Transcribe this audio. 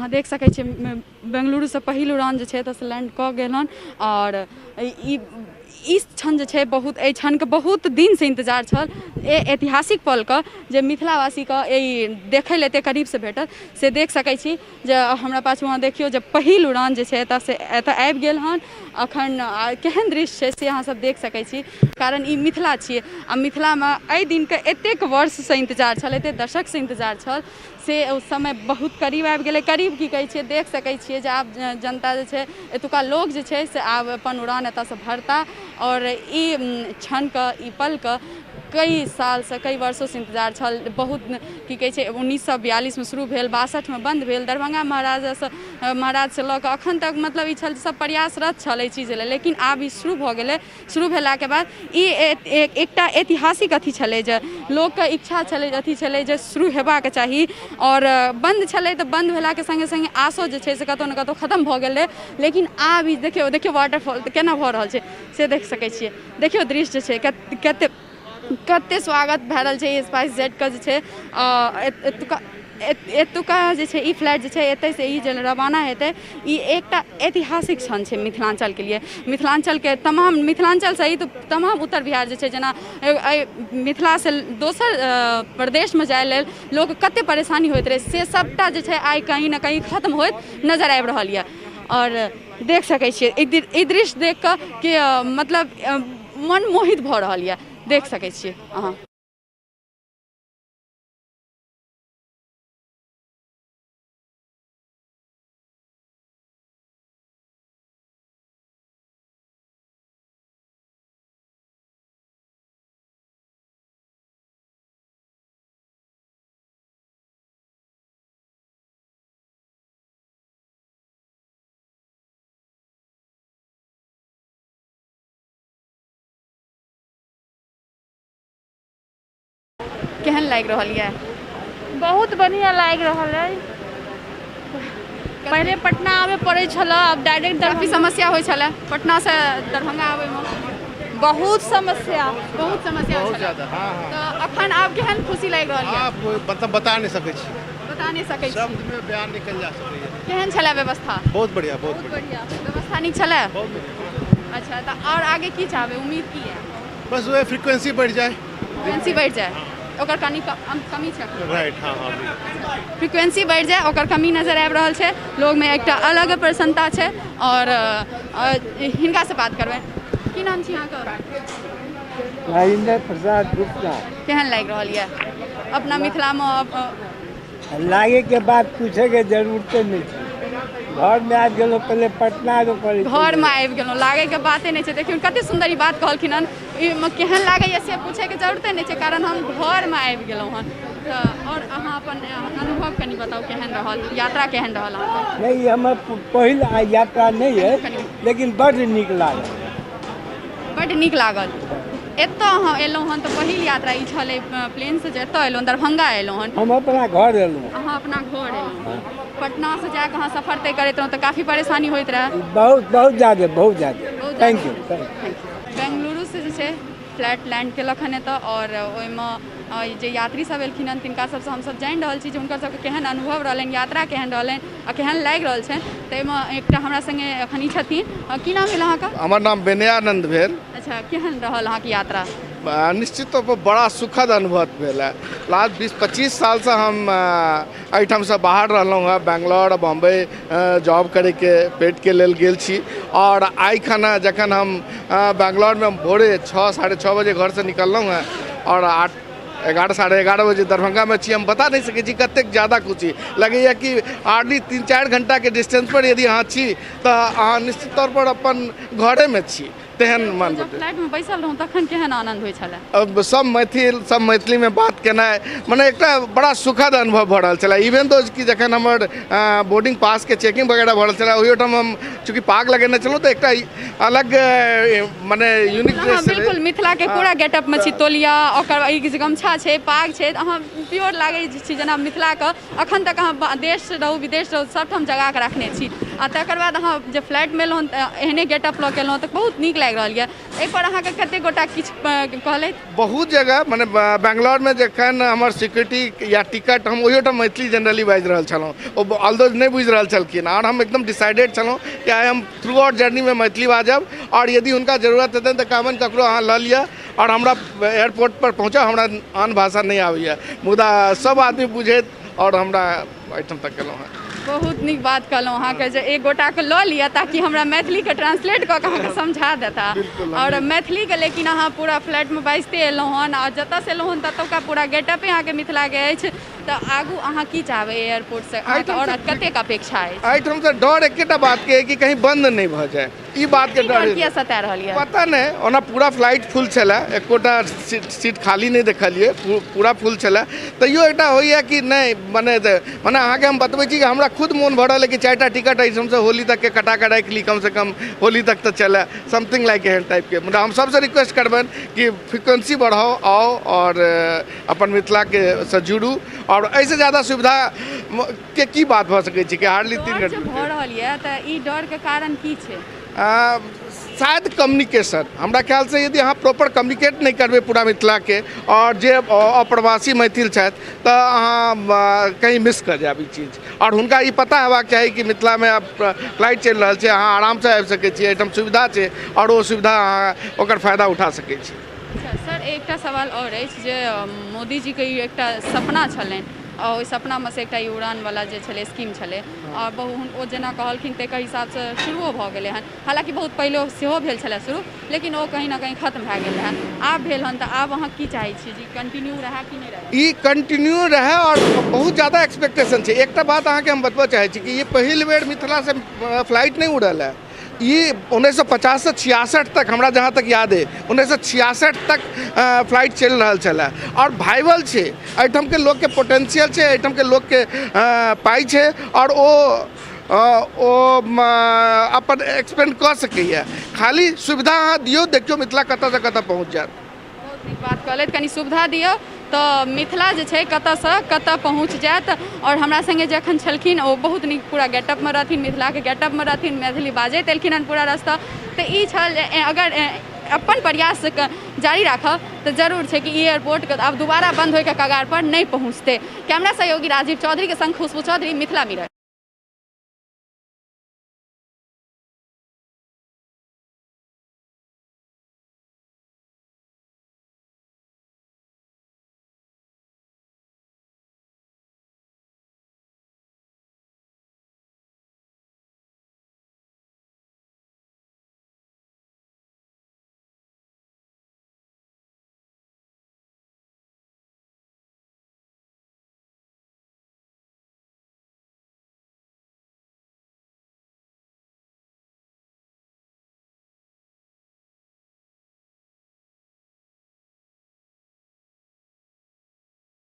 अहाँ देख सकै छियै बेंगलुरुसँ पहिल उड़ान जे छै एतऽसँ लैंड कऽ गेल हन आओर ई ई क्षण जे छै बहुत एहि क्षणके बहुत दिनसँ इन्तजार छल एहि ऐतिहासिक पलके जे मिथिलावासीके ई देखै लए एतेक करीबसँ भेटत से देख सकै छी जे हमरा पाछू अहाँ देखियौ जे पहिल उड़ान जे छै एतऽसँ एतऽ आबि गेल हन अखन केहन दृश्य छै से अहाँ सब देख सकै छी कारण ई मिथिला छियै आ मिथिलामे एहि दिनके एतेक वर्षसँ इन्तजार छल एतेक दशकसँ इन्तजार छल से ओ समय बहुत करीब आबि गेलै करीब की कहै छियै देख सकै छियै जे आब जनता जे छै एतुका लोक जे छै से आब अपन उड़ान एतऽसँ भरता आओर ई क्षणके ई पलके कई सालसँ कई वर्षोसँ इन्तजार छल बहुत की कहै छै 1942मे शुरू भेल 62मे बन्द भेल दरभंगा महाराजासँ महाराजसँ लऽ कऽ एखन तक मतलब ई छल सब प्रयासरत छल एहि चीज लए लेकिन आब ई शुरू भऽ गेलै शुरू भेलाके बाद ई एकटा ऐतिहासिक अथी छलै जे लोकके इच्छा छलै अथी छलै जे शुरू हेबाक चाही आओर बन्द छलै तऽ बन्द भेलाके सङ्गे सङ्गे आशो जे छै से कतहु ने कतहु खतम भऽ गेल रहै लेकिन आब ई देखियौ देखियौ वाटरफॉल केना भऽ रहल छै से देख सकै छियै देखियौ दृश्य जे छै कते कते स्वागत भए रहल छै स्पाइस जेटके जे छै एतुका एतुका जे छै ई फ्लाइट जे छै एतयसँ ई जे रवाना हेतै ई एकटा ऐतिहासिक क्षण छै मिथिलाञ्चलके लिए मिथिलाञ्चलके तमाम मिथिलाञ्चल सहित तमाम उत्तर बिहार जे छै जेना एहि मिथिलासँ दोसर प्रदेशमे जाइ लेल लोक कतेक परेशानी होइत रहै से सभटा जे छै आइ कहीँ ने कहीँ खत्म होइत नजर आबि रहल यए आओर देख सकै छियै ई दृश्य देखि कऽ कि मतलब मन मोहित भऽ रहल यए देख सकै छियै अहाँ। केहन लागि रहल यऽ? बहुत बढ़िआँ लागि रहल अइ। पहिले पटना आबय पड़ै छलए, आब डायरेक्ट। काफी समस्या होइ छलै पटनासँ दरभंगा आबैमे? बहुत समस्या, बहुत समस्या बहुत छलै ज्यादा। हाँ। तऽ अखन आब केहन खुशी लागि रहल यऽ? आप मतलब बता नहीं सकै छी। बता नहि सकै छी। शब्द में बयान नहीं कयल जा सकैए। केहन छलै व्यवस्था? बहुत बढ़िया, बहुत बढ़िया। व्यवस्था नीक छलै? बहुत बढ़िया। अच्छा, तऽ आओर आगे की चाहबै, उम्मीद की यऽ? बस वह फ्रिक्वेंसी बढ़ि जाए। फ्रिक्वेंसी बढ़ि जाए, ओकर कनि कमी छै। राइट, हाँ हाँ, बिल्कुल। फ्रिक्वेंसी बढ़ि जाए, ओकर कमी नजर आबि रहल छै। लोगमे एकटा अलग प्रसन्नता छै आओर हिनकासँ बात करबै। की नाम छी अहाँके? राजेंद्र प्रसाद गुप्ता। केहन लागि रहल यऽ अपना मिथिलामे? लागे के बाद पूछे के जरूरते नहीं छै, घर में आबि गेलहुँ। पहिले पटना आबे पड़ै। घरमे आबि गेलहुँ, लागैके बाते नहि छै। देखियौ, कते सुन्दर ई बात कहलखिन हन। ई केहन लागैए से पूछैके जरूरते नहि छै, कारण हम घरमे आबि गेलहुँ हन। तऽ आओर अहाँ अपन अनुभव कनि बताउ, केहन रहल यात्रा, केहन रहल अहाँके? नहि, ई हमर पहिल यात्रा नहि अइ, लेकिन बड्ड नीक लागल। बड्ड नीक लागल। एतऽ अहाँ एलहुँ हन तऽ पहिल यात्रा ई छलै प्लेनसँ जे एतऽ एलहुँ, दरभंगा एलहुँ हन? हम अपना घर एलहुँ। अहाँ अपना घर एलहुँ। पटनासँ जाकऽ अहाँ सफर तय करैत रहौँ तऽ काफी परेशानी होइत रहए? बहुत, बहुत ज्यादे, बहुत ज्यादे। बहुत। Thank you, thank you. बेंगलुरुसँ जे छै फ्लाइट लैंड केलक हन एतऽ आओर ओहिमे जे यात्री सब एलखिन हन तिनका सबसँ हमसब जानि रहल छी जे हुनकर सबके केहन अनुभव रहलनि, यात्रा केहन रहलनि आ केहन लागि रहल छनि। ताहिमे एकटा हमरा सङ्गे एखन ई छथिन। की नाम भेल अहाँके? हमर नाम विनयानंद भेल। अच्छा, केहन रहल अहाँके यात्रा? निश्चित तौर पर बड़ा सुखद अनुभव भेल है। लास्ट 20-25 सालसँ हम एहिठामसँ बाहर रहलहुँ हेँ, बेंगलोर, बॉम्बे जॉब करैके पेटके लेल गेल छी। आओर आइ खना जखन हम बेंगलोरमे भोरे 6, 6:30 बजे घरसँ निकललहुँ हेँ आओर 8, 11, 11:30 बजे दरभंगामे छी, हम बता नहि सकै छी कतेक ज्यादा खुशी लगैए कि हार्डली 3-4 घंटाके डिस्टेंसपर यदि अहाँ छी तऽ अहाँ निश्चित तौरपर अपन घरेमे छी, तेहन मन। जब फ्लाइटमे बैसल रहौँ तखन केहन आनन्द होइ छलै? अब सब मैथिल, सब मैथिलीमे बात केनाइ मने एकटा बड़ा सुखद अनुभव भऽ रहल छलै। इवेन दो कि जखन हमर बोर्डिंग पासके चेकिंग वगैरह भऽ रहल छलै, ओहियोठाम हम चूँकि पाग लगेने छलहुँ तऽ एकटा अलग मने यूनिक ड्रेस छलै। बिल्कुल मिथिलाके पूरा गेटअपमे छी, तोलिया, ओकर ई जे गमछा छै, पाग छै, अहाँ प्योर लागै छी जेना मिथिलाके। अखन तक अहाँ देश रहू, विदेश रहू, सबठाम जगा कऽ रखने छी। आ तकर बाद अहाँ जे फ्लाइटमे एलहुँ तऽ एहने गेटअप लऽ के एलहुँ तऽ बहुत नीक लागि रहल यऽ। एहिपर अहाँके कतेक गोटा किछु कहलथि? बहुत जगह मने बेंगलोरमे जखन हमर सिक्योरिटी या टिकट, हम ओहियोठाम मैथिली जनरली बाजि रहल छलहुँ, ओ ऑल्दो नहि बुझि रहल छलखिन, आओर हम एकदम डिसाइडेड छलहुँ कि आइ हम थ्रू आउट जर्नीमे मैथिली बाजब, आओर यदि हुनका जरूरत हेतनि तऽ कहबनि ककरो अहाँ लऽ लिअ आओर हमरा एयरपोर्ट पर पहुँचाउ, हमरा आन भाषा नहि आबैए। मुदा सब आदमी बुझैत आओर हमरा एहिठाम तक केलहुँ हेँ। बहुत नीक बात कहलहुँ अहाँके जे एक गोटाके लऽ लिअ ताकि हमरा मैथिलीके ट्रांसलेट कऽ के अहाँके समझा देता। आओर मैथिलीके लेकिन अहाँ पूरा फ्लैटमे बाजिते एलहुँ हन, आओर जतऽसँ एलहुँ हन ततुका पूरा गेटअपे अहाँके मिथिलाके अछि। तऽ आगू अहाँ की चाहबै एयरपोर्टसँ, अहाँके आओर कतेक अपेक्षा अछि? एहिठामसँ डर एकेटा बातके अइ कि कहीं बन्द नहि भऽ जाय, ई बातके ई डर। डर किया सता रहल यऽ? पता नहि। ओना पूरा फ्लाइट फुल छलै, एकोटा सीट खाली नहि देखलियै, पूरा फुल छलै। तैयो एकटा होइए कि नहि, मने मने अहाँके हम बतबै छी कि हमरा खुद मोन भऽ रहल अइ कि 4टा टिकट एहिठामसँ होली तकके कटा कऽ राखि ली, कमसँ कम होली तक तऽ चलए, समथिंग लाइक एहन टाइपके। मुदा हम सभसँ रिक्वेस्ट करबनि कि फ्रिक्वेंसी बढ़ाउ, आउ आओर अपन मिथिलाके सँ जुड़ू, आओर एहिसँ ज्यादा सुविधा के की बात भऽ सकै छै कि हार्डली 3 डर जे घंटा भऽ रहल यऽ तऽ ई डरके कारण की छै? शायद कम्युनिकेशन। हमरा ख्यालसँ यदि अहाँ प्रॉपर कम्युनिकेट नहि करबै पूरा मिथिलाके आओर जे अप्रवासी मैथिल छथि, तऽ अहाँ कहीं मिस कऽ जायब ई चीज। आओर हुनका ई पता हेबाक चाही कि मिथिलामे आब फ्लाइट चलि रहल छै, अहाँ आरामसँ आबि सकै छी, एहिठाम सुविधा छै, आओर ओ सुविधा अहाँ ओकर फायदा उठा सकै छी। अच्छा सर, एकटा सवाल आओर अछि जे मोदीजीके ई एकटा सपना छलनि, आ ओहि सपनामे से एकटा ई उड़ानवला जे छलै स्कीम छलै, आओर बहु ओ जेना कहलखिन ताहिके हिसाबसँ शुरुओ भऽ गेलै हन। हालाँकि बहुत पहिले सेहो भेल छलै शुरू, लेकिन ओ कहीं ने कहीं खत्म भए गेल रहै। आब भेल हन तऽ आब अहाँ की चाहै छी जे कंटिन्यू रहए कि नहि रहए? ई कंटिन्यू रहै, आओर बहुत ज्यादा एक्सपेक्टेशन छै। एकटा बात अहाँके हम बतबऽ चाहै छी कि ई पहिल बेर मिथिलासँ फ्लाइट नहि उड़ल है। ई 1950सँ 66 तक, हमरा जहाँ तक याद अइ, 1966 तक फ्लाइट चलि रहल छलए, आओर भाइबल छै। एहिठामके लोकके पोटेंशियल छै, एहिठामके लोकके पाइ छै, आओर ओ अपन एक्सपेंड कऽ सकैए। खाली सुविधा अहाँ दियौ, देखियौ मिथिला कतऽसँ कतऽ पहुँच जायत। बहुत नीक बात कहलथि, कनि सुविधा दियौ तऽ मिथिला जे छै कतऽसँ कतऽ पहुँच जायत। आओर हमरा सङ्गे जखन छलखिन ओ बहुत नीक पूरा गेटअपमे रहथिन, मिथिलाके गेटअपमे रहथिन, मैथिली बाजैत एलखिन हन पूरा रास्ता। तऽ ई छल जे अगर अपन प्रयास जारी राखब तऽ जरूर छै कि ई एयरपोर्ट आब दोबारा बन्द होइके कगारपर नहि पहुँचतै। कैमरा सहयोगी राजीव चौधरीके सङ्ग खुशबू चौधरी, मिथिला मिरर।